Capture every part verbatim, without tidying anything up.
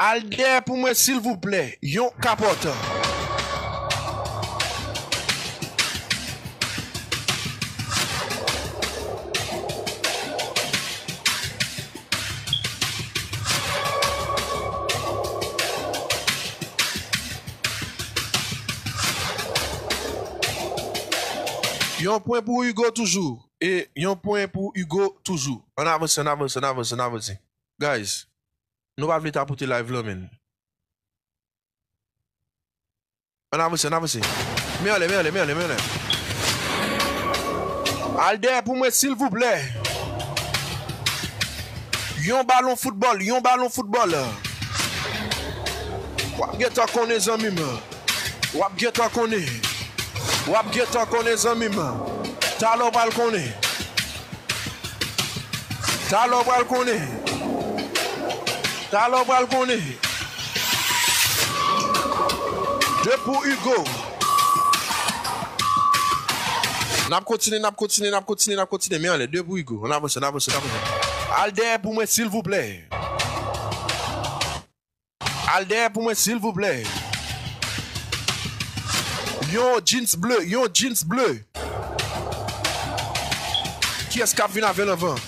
Al dèyè pou mwen, silvouplè. Yon kapòt. Yon pwen pou Hugo toujou. E yon pwen pou Hugo toujou. Ann avanse, ann avanse, ann avanse, ann avanse. Guys, nou pa vle tapote live lan, menn. Ann avanse, ann avanse. Men anlè, men anlè, men anlè, men anlè. Al dèyè pou mwen, silvouplè. Yon balon foutbòl, yon balon foutbòl. W ap gentan konnen, zanmi m. W ap gentan konnen. W ap gentan konnen, zanmi m. Talè w pral konnen. Talè w pral konnen. Talè w pral konnen. De pou Hugo. N ap kontinye, n ap kontinye, n ap kontinye, n ap kontinye. Men anlè, de pou Hugo. Ann avanse, ann avanse, ann avanse. Al dèyè pou mwen, silvouplè. Al dèyè pou mwen, silvouplè. Yon jeans ble, yon jeans ble. Kiyès k ap vin avè l anvan?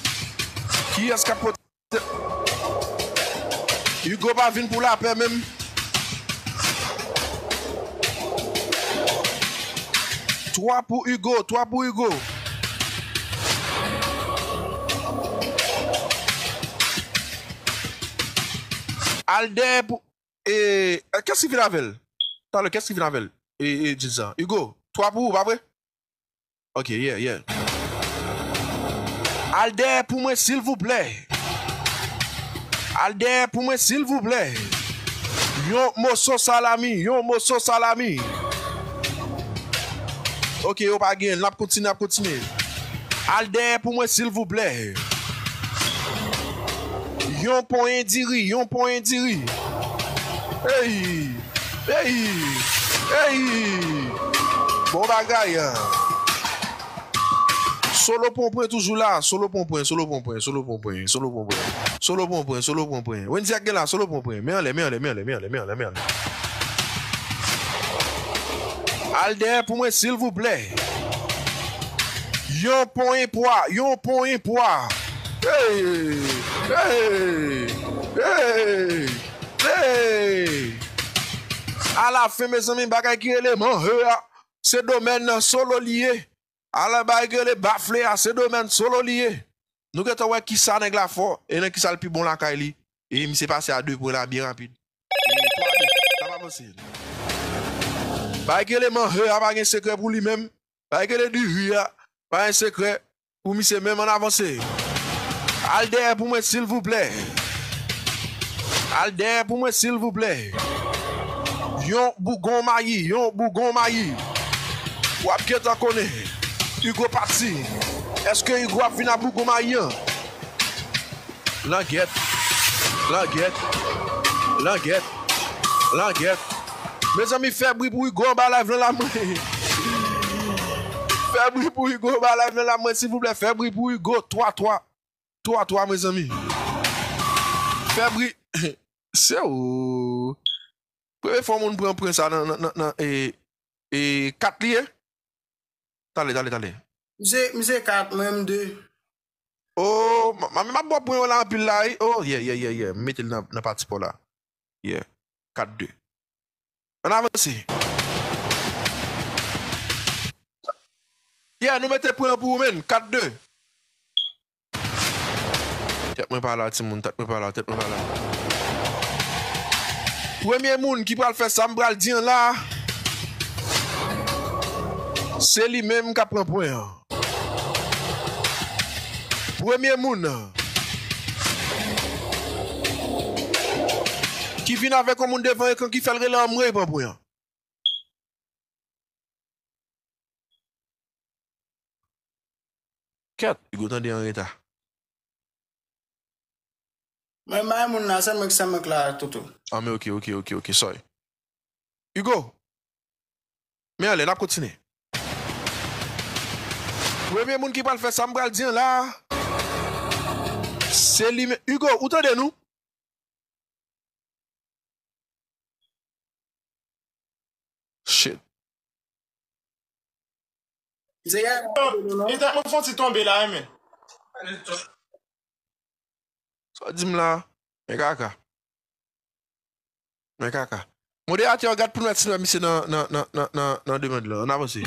Kiyès k ap pote? Hugo pa vin pou lapè menm. Twa pou Hugo, twa pou Hugo. Al dèyè pou, e, kès ki vin avè l? Talè, kès ki vin avè l? E, e, jeans lan. Hugo, twa pou ou, pa vre? Ok, yeah, yeah. Al dèyè pou mwen, silvouplè. Al dèyè pou mwen, silvouplè. Yon moso salami, yon moso salami. Ok, yo pa genyen. N ap kontinye, n ap kontinye. Al dèyè pou mwen, silvouplè. Yon ponyen diri, yon ponyen diri. Ey! Ey! Ey! Bon bagay. Solo pran pwen toujou la. Solo pran pwen, solo pran pwen, solo pran pwen, solo pran pwen. Solo pran pwen, solo pran pwen. Wendy ak gen la, solo pran pwen. Men anlè, men anlè, men anlè, men anlè, men anlè, men anlè. Al dèyè pou mwen, silvouplè. Yon ponyen pwa, yon ponyen pwa. Hey! Hey! Hey! Hey! Alafen, mezanmi, bagay ki rele manhe a, se domèn Solo li ye. Ala bagay ki rele bafle a, se domèn Solo li ye. Nou gentan wè kisa nèg la fò, e nan kisa l pi bon lakay li. E misye pase a de pwen la byen rapid. E twa de, n ap avanse. Bagay ki rele manhe a pa gen sekrè pou li menm. Bagay ki rele diri a pa gen sekrè pou misye menm, ann avanse. Al dèyè pou mwen, silvouplè. Al dèyè pou mwen, silvouplè. Yon bougon mayi, yon bougon mayi. W ap gentan konnen. Hugo pati. Èske Hugo ap vin ak bougon mayi an? Langèt. Langèt. Langèt. Langèt. Mezanmi, fè bri pou Hugo anba live lan la, mwen. Fè bri pou Hugo anba live lan la, mwen, silvouplè. Fè bri pou Hugo. Twa twa. Twa twa, mezanmi. Fè bri. Se ou. Premye fwa moun pran pwen sa nan, nan, nan, nan, e, e, kat li ye? Tande, tande, tande. Misye, misye kat, mwen menm de. Oh, ma, ma, m ap ba w pwen yo la anpil la, wi. Oh, yeah, yeah, yeah, yeah. M mete l nan, nan pati pa w la. Yeah. Kat de. Ann avanse. Yeah, nou mete pwen an pou ou, menn. Kat de. Tèt mwen pa la, timoun, tèt mwen pa la, tèt mwen pa la. Premye moun ki pral fè sa m pral di an la, se li menm k ap pran pwen an. Premye moun ki vin avèk yon moun devan ekran ki fè l rele anmwey pran pwen an. Kèt, Hugo tande an reta. Mwen, m pa gen moun la, sèl mwen ki, sèl mwen k la, Toto. Ah, men ok, ok, ok, ok, sorry. Hugo! Men anlè, n ap kontinye. Premye moun ki pral fè sa m pral di an la, se li menm. Hugo, ou tande nou? Misye gen, non? Eta mwen fon ti tonbe la, men. Sa w di m la? Men kaka. Men kaka. Moderatè, gad pou nou wè si nou wè misye nan, nan, nan, nan, nan, nan demann lan. Ann avanse.